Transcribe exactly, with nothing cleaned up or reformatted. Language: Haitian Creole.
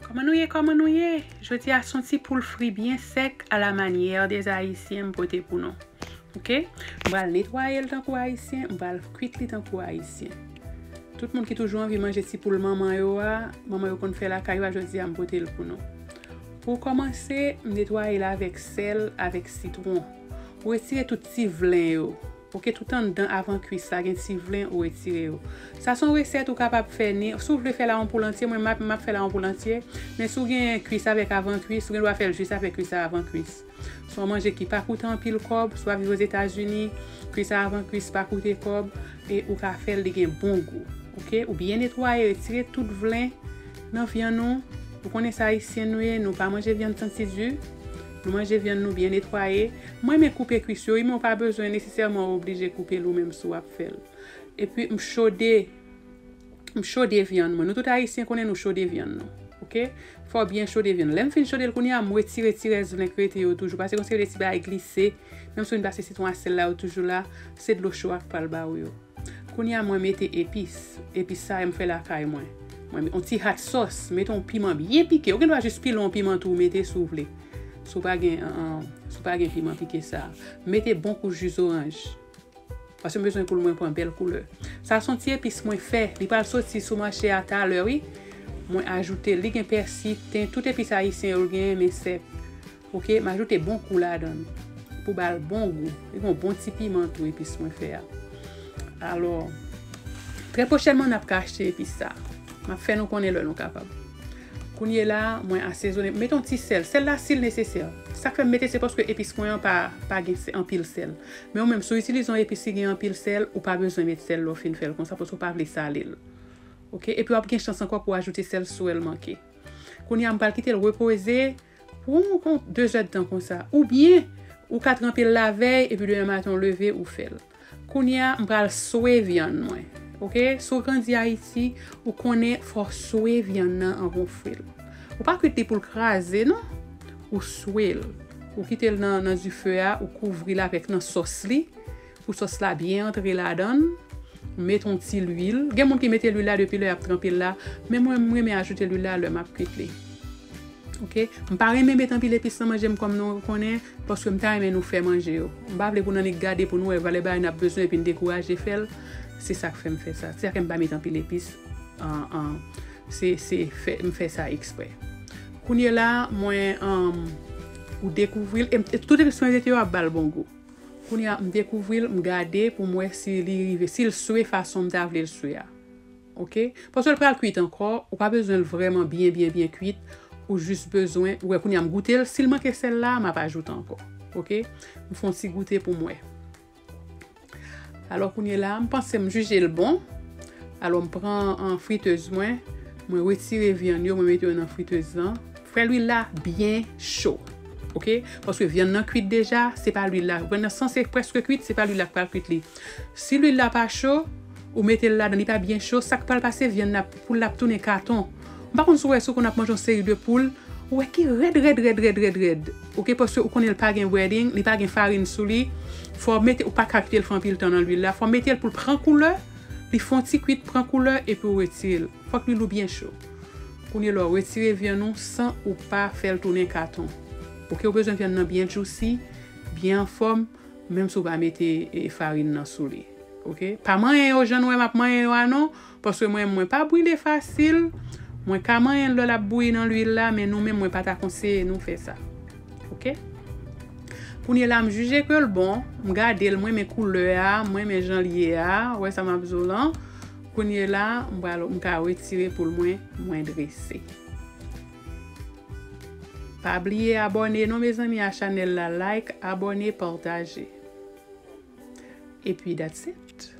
Kòman nou ye, kòman nou ye? Jodi a se yon ti poul fri byen sèk à la manière des Haïtiens m pote pou nou. Oke? M pral netwaye l tankou Ayisyen, m pral kwit li tankou Ayisyen. Tout moun ki toujou anvi manje ti poul manman yo a, manman yo konn fè lakay yo a, jodi a m pote l pou nou. Pou kòmanse, m netwaye l avèk sèl, avèk sitwon. Ou retire tout ti vlen yo. Oke, tout anndan avan kwis la gen ti vlen, ou retire yo. Sa se yon resèt ou kapab fè ni, si w vle fè l a yon poul antye, mwen m ap, m ap fè l a yon poul antye, men si w gen kwis avèk avan kwis, ou gen dwa fè l jis avèk kwis a avan kwis. Se yon manje ki pa koute anpil kòb, si w ap viv Ozetazini, kwis a avan kwis pa koute kòb, e ou ka fè l, li gen bon gou. Oke, ou byen netwaye, retire tout vlen nan vyann ou. Ou konnen sa Ayisyen nou ye, nou pa manje vyann santi di. Nou manje vyann nou byen netwaye. Mwen renmen koupe kwis yo, wi, men w pa bezwen nesesèman oblije koupe l ou menm si w ap fè l. Epi m chode, m chode vyann mwen. Nou tout Ayisyen konnen nou chode vyann nou. Oke? Fò w byen chode vyann. Lè m fin chode l kounye a, m retire ti rès vlen k rete yo toujou. Paske konsa yo de ti bagay glise. Menm si w fin pase sitwon a sèl la, yo toujou la. Se dlo cho a k pral ba ou yo. Kounye a mwen mete epis. Epis sa m fè lakay mwen. Mwen yon ti hot sauce, mete yon piman byen pike. Ou gen dwa jis pile yon piman tou mete si w vle. Si w pa gen, an, an, si w pa gen piman pike sa. Mete bon kou ji zoranj. Paske m bezwen pou l mwen pran bèl koulè. Sa se yon ti epis mwen fè. Li pral soti sou mache a talè, wi. Mwen ajoute l. Li gen pèsi, ten, tout epis ayisyen yo l genyen, men sèk. Oke, m ajoute bon kou ladan l pou ba l bon gou. Li gen yon bon ti piman tou epis mwen fè a. Alò, trè pwochènman, n ap ka achte epis sa. M ap fè nou konnen lè nou kapab. Kounye la, mwen asezonnen. M mete yon ti sèl. Sèl la, si l nesesè. Sa k fè m mete, se paske epis mwen an pa, pa gen sè-, anpil sèl. Men ou menm, si w itilize yon epis ki gen anpil sèl, ou pa bezwen met sèl lè w fin fè l konsa, paske w pa vle sale l. Oke? Epi w ap gen chans ankò pou w ajoute sèl si w wè l manke. Kounye a, m pral kite l repoze pou yon, yon de zè d tan konsa. Oubyen, ou ka tranpe l lavèy, epi demen maten w leve, ou fè l. Kounye a, m pral swe vyann mwen. Oke? Si w grandi Ayiti, ou konnen fò w swe vyann nan anvan w fri l. Ou pa kwit li pou l kraze, non. Ou swe l. Ou kite l nan, nan dife a, ou kouvri l avèk nan sòs li. Pou sòs la byen antre ladan l, mete yon ti lwil. Gen moun ki mete lwil la depi lè y ap tranpe l la, men mwen, m renmen ajoute lwil la lè m ap kwit li. Oke? M pa renmen met anpil epis nan manje m kòm nou konnen, paske m ta renmen nou fè manje yo. M pa vle pou n annik gade pou nou wè valè bagay n ap bezwen epi n dekouraje fè l. Se sa k fè m fè sa. Se sa k fè m pa met anpil epis. An, an, se, se fè, m fè sa eksprè. Kounye la, mwen, an, ou dekouvri l. E, e tout epis mwen mete yo ap ba l bon gou. Kounye a, m dekouvri l, m gade pou m wè si li rive, si l swe fason m ta vle l swe a. Oke? Paske l pral kwit ankò, ou pa bezwen l vrèman byen, byen, byen kwit. Ou jis bezwen, ou wè kounye a m goute l, si l manke sèl la, m ap ajoute ankò. Oke? M fè yon ti goute pou m wè. Alò kounye la, m panse m jije l bon. Alò m pran, an, fritèz mwen, mwen retire vyann yo, mwen mete yo nan fritèz lan. Fè lwil la byen cho. Oke? Paske vyann nan kwit deja, se pa lwil la. Vyann nan sanse prèske kwit, se pa lwil la k pral kwit li. Si lwil la pa cho, ou mete l ladan, li pa byen cho, sa k pral pase, vyann nan, poul la ap tounen katon. M pa konn si w wè, si w konn ap manje yon seri de poul, ou wè ki rèd, rèd, rèd, rèd, rèd, rèd. Oke, paske ou konnen l pa gen breading, li pa gen farin sou li. Fò w mete, ou pa ka kite l fè anpil tan nan lwil la. Fò w mete l pou l pran koulè, li fè yon ti kwit, pran koulè, epi w retire l. Fòk lwil ou byen cho. Kounye la, w retire vyann ou san ou pa fè l tounen katon. Oke, ou bezwen vyann nan byen juicy, byen anfòm, menm si w pa mete, e, farin nan sou li. Oke? Pa manyen yo jan nou wè m ap manyen yo a non, paske mwen, mwen pa brile fasil. Mwen ka manyen l lè l ap bouyi nan lwil la, men nou menm mwen pa ta konseye nou fè sa. Oke? Kounye la, m jije ke l bon, m gade l, mwen renmen koulè a, mwen renmen jan l ye a, ou wè sa m ap di w lan. Kounye la, m pral, m ka retire poul mwen, mwen drese. Pa bliye abòne non, mezanmi, a chanèl la, like, abòne, pataje. Epi, that's it.